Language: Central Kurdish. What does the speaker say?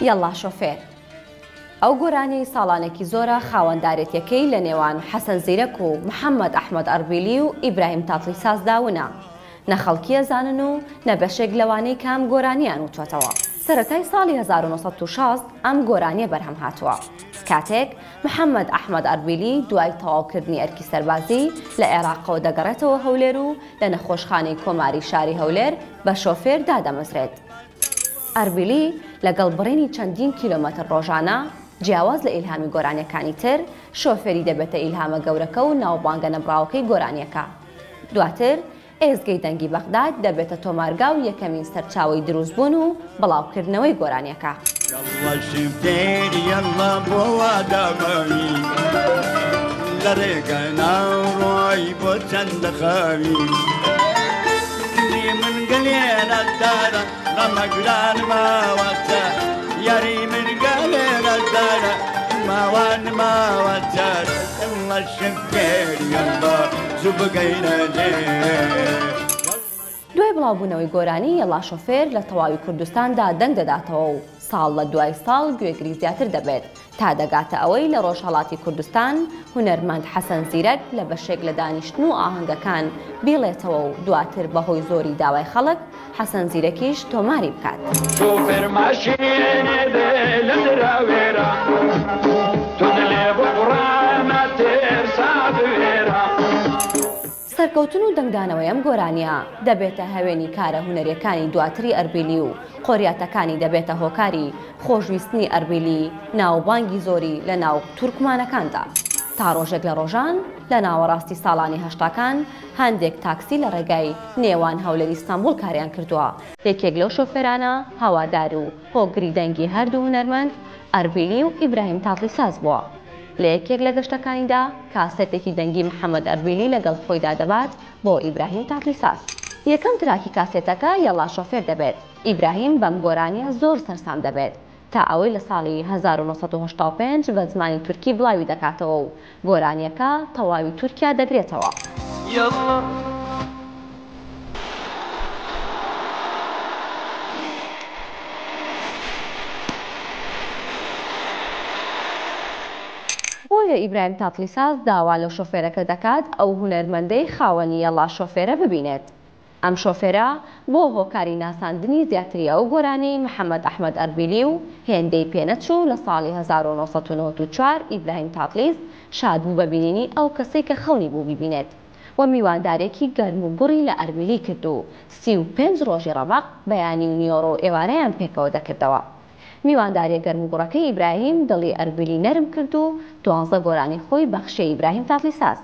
یەڵڵا شۆفێر. ئەو گۆرانیەی ساڵانێکی زۆرە خاوەندارێتیەکەی لە نێوان حەسەن زیرەک و محەمەد ئەحمەد ئەربیلی و ئیبراهیم تاتڵیساس دا ونە، نە خەڵکی ئەزانن و نە بەشێک لەوانەی کە ئەم گۆرانیەیان وتوەتەوە. سەرەتای ساڵی 1960 ئەم گۆرانیە بەرهەم هاتووە. کاتێک محەمەد ئەحمەد ئەربیلی دوای تەواوکردنی ئەرکی سەربازی لە عێراقەوە دەگەڕێتەوە هەولێر و لە نەخۆشخانەی کۆماری شاری هەولێر بە شۆفێر دادەمەزرێت. ئەربیلی لەگەڵ بڕینی چەندین کیلۆمەتر ڕۆژانە، جیاواز لە ئیلهامی گۆرانیەکانی تر، شۆفێری دەبێتە ئیلهامە گەورەکە و ناوبانگە نەبڕاوەکەی گۆرانیەکە. دواتر ئێزگەی دەنگی بەغداد دەبێتە تۆمارگا و یەکەمین سەرچاوەی دروستبوون و بڵاوکردنەوەی گۆرانیەکە. یەڵڵا شوفێر یەڵڵا بۆ وا داماوی لە ڕێگای ناوڕۆی بۆ چەند دەخاوی دڵی من گەلێ ڕەزدارە ڕەمەگران ماوەتە یاری من گەلێ ڕەزدارە ماوان ماوەتە یەڵڵا شوفێر یەڵڵا زوو بگەینە دێ. دوای بڵاوبوونەوەی گۆرانی یەڵا شۆفێر لە تەواوی کوردستاندا دەنگ دەداتەوە و ساڵ لە دوای ساڵ گوێگری زیاتر دەبێت تا دەگاتە ئەوەی لە ڕۆژهەڵاتی کوردستان هونەرمەند حەسەن زیرەک لە بەشێک لە دانیشتن و ئاهەنگەکان بیڵێتەوە و دواتر بەهۆی زۆری داوای خەڵک حەسەن زیرەکیش تۆماری بکات. شوفێر ماشینێ دێ لە دراوێرە تۆ دلێ بخوڕە مەترسە بوێرە. سەرکەوتن و دەنگدانەوەی ئەم گۆرانییە دەبێتە هەوێنی کارە هونەریەکانی دواتری ئەربیلی و قۆریاتەکانی دەبێتە هۆکاری خۆشویستنی ئەربیلی ناوبانگی زۆری لە ناو تورکمانەکاندا. تا ڕۆژێک لە ڕۆژان لە ناوەڕاستی ساڵانی هەشتاکان هەندێک تاکسی لە ڕێگای نێوان هەولێر ئیستانبوڵ کاریان کردووە، یەکێک لەو شۆفێرانە هەوادار و هۆگری دەنگی هەردوو هونەرمەند ئەربیلی و ئیبراهیم تاتڵیساس بووە. لە یەکێک لە گەشتەکانیدا کاسێتێکی دەنگی محەمەد ئەربیلی لەگەڵ خۆیدا دەبات بۆ ئیبراهیم تاتڵیساس. یەکەم تراکی کاسێتەکە یەڵا شۆفێر دەبێت. ئیبراهیم بەم گۆرانییە زۆر سەرسام دەبێت تا ئەوەی لە ساڵی 1985 بە زمانی تورکی بڵاوی دەکاتەوە و گۆرانییەکە تەواوی تورکیا دەگرێتەوە. یەڵا. بۆیە ئیبراهیم تاتڵیساس داوا لە شۆفێرەکە دەکات ئەو هونەرمەندەی خاوەنی یەڵا شۆفێرە ببینێت. ئەم شۆفێرە بووە هۆکاری ناساندنی زیاتری ئەو گۆرانیەی محەمەد ئەحمەد ئەربیلی و هێندەی پێنەچوو لە ساڵی 1994 ئیبراهیم تاتڵیس شاد بوو بە بینینی ئەو کەسەی کە خەونی بوو بیبینێت و میواندارێکی گەرم و گوڕی لە ئەربیلی کرد و 35 ڕۆژی ڕەبەق بەیانی و نیۆڕۆ و ئێوارەیان پێکەوە دەکردەوە. میوانداریە گەرم و گوڕەکەی ئیبراهیم دڵی ئەربیلی نەرم کرد و دوانزە گۆرانی خۆی بەخشیە ئیبراهیم تاتڵیساس.